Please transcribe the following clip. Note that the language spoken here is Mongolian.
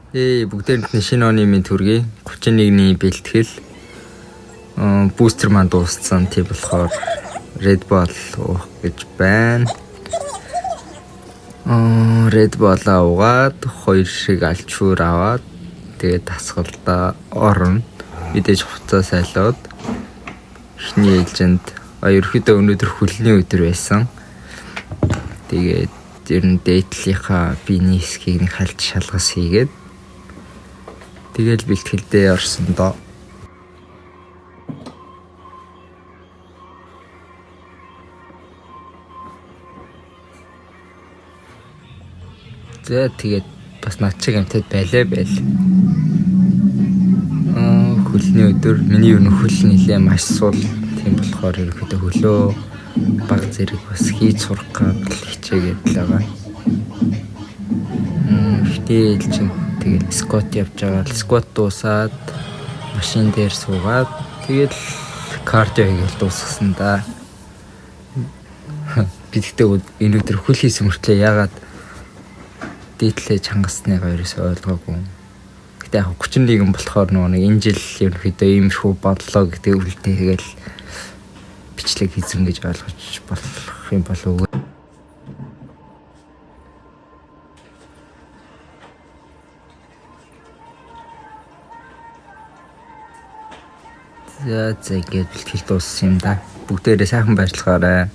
Бүгдээрэнд нь шинэ оны минь төргий. 31-ний бэлтгэл. Бүүстер маань дууссан. Тийм болохоор Red Bull уух гэж байна. Red Bull-а уугаад хоёр шиг альчуур аваад тэгээд дасгалдаа орно. Мэдээж хувцас сайлууд эхний ээлжинд ерөөхдөө өнөөдөр хөлний өдөр байсан. Тэгээд ер нь дээдлийнхаа биений хэсгийг нэг хальт шалгас хийгээд тэгэл бэлтгэлдээ орсон доо. За тэгээд бас над чиг амтад байлаа байл. Хөлний өдөр миний ер нь хөл нэлээ маш сул. Тийм болохоор ерөнхийдөө хөлөө баг зэрэг бас хийж сурах гал хичээгээд л байгаа. Эхний ээлжинд тэгэл сквот явж байгаа. Сквот дуусаад машин дээр суугаад тэгэл кардио хийгээл дуусгасан да. Би тэгтээ энэ өдөр хөл хийсэн мөртлөө яагаад дээдлээ чангасныг ерөөсөө ойлгоогүй. Гэтэ яг 31 болохоор нөгөө нэг энэ жил ерөнхийдөө иймэрхүү бодлоо гэдэг үлдээ тэгэл бичлэг хийсэн гэж ойлгож болох юм болов уу. За за ингээд бэлтгэл дууссан юм да. Бүгдээрээ сайхан байрлахаарай.